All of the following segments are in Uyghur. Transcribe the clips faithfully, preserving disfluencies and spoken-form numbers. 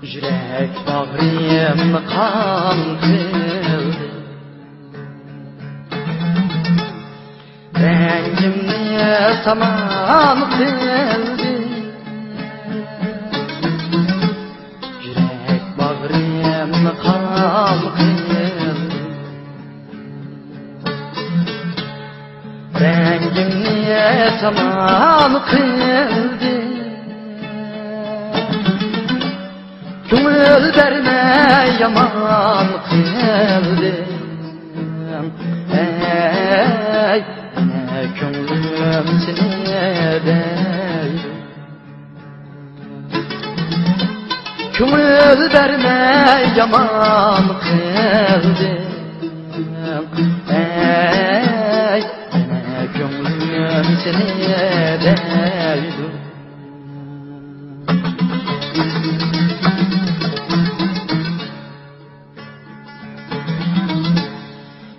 يۈرەك باغرىمنى قان قىلدى، رەڭگىمنى سامان قىلدى. يۈرەك باغرىمنى قان قىلدى، رەڭگىمنى سامان قىلدى. كۆڭۈل بەرمەي يامان قىلدى. ئەي، ئەنە كۆڭلۈم سېنى دەيدۇ. كۆڭۈل بەرمەي يامان قىلدى. ئەي، ئەنە كۆڭلۈم سېنى دەيدۇ.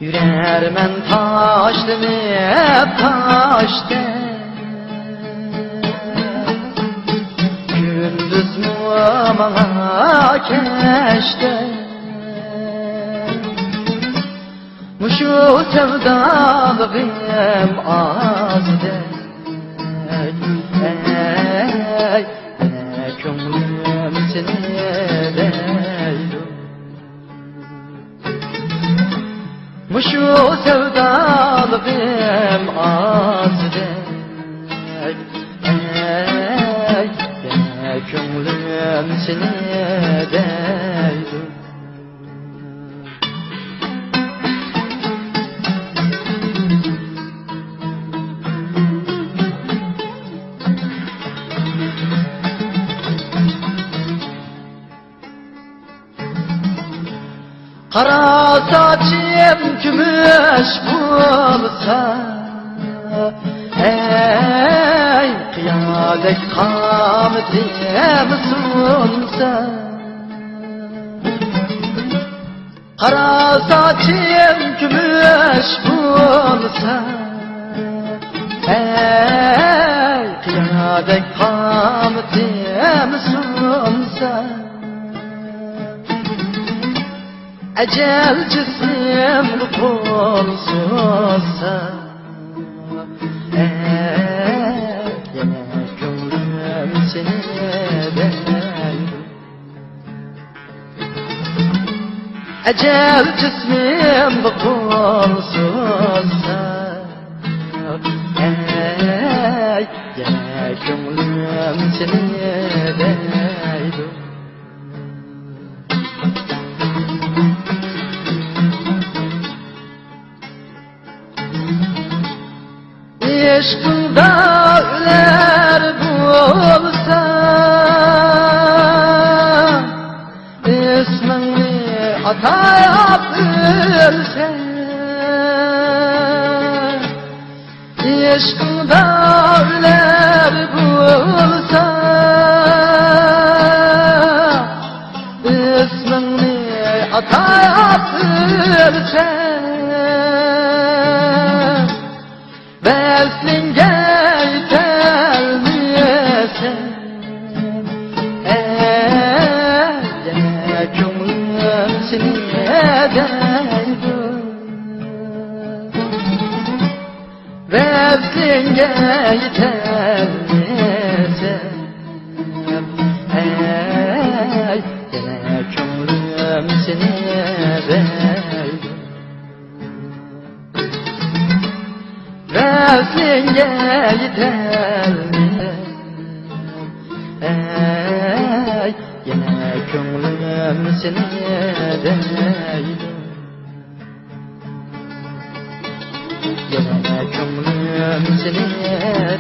يۈرەرمەن تاشلىنىپ تاشتەك، كۈندۈزمۇ ماڭا كەچتەك. مۇشۇ سەۋدالىقىم ئازدەك، ئەي، ئەنە كۆڭلۈم سېنى دەيدۇ. مۇشۇ سەۋدالىقىم ئازدەك، ئەي، ئەنە كۆڭلۈم سېنى دەيدۇ. قارا ساچىم كۈمۈش بولسا، ئەي، قىيادەك قامىتىم سۇنسا. قارا ساچىم كۈمۈش بولسا، ئەي، قىيادەك قامىتىم سۇنسا. ئەجەل جىسمىمغا قول سوزسا، ئەي، يەنە كۆڭلۈم سېنى دەيدۇ. ئەجەل جىسمىمغا قول سوزسا، ئەي، يەنە كۆڭلۈم سېنى دەيدۇ. ئىشقىڭدا ئۆلەر بولسا، ئىسمىڭنى ئاتاپ ئۆلسەم، ئىشقىڭدا ئۆلەر بولسا، ئىسمىڭنى ئاتاپ ئۆلسەم، ۋەسلىڭگە يېتەلمىسەم، ئەي، يەنە كۆڭلۈم سېنى دەيدۇ. ۋەسلىڭگە يېتەلمىسەم، ئەي، يەنە كۆڭلۈم سېنى دەيدۇ. ۋەسلىڭگە يېتەلمىسەم، ئەي، يەنە كۆڭلۈم سېنى دەيدۇ. يەنە كۆڭلۈم سېنى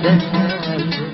دەيدۇ.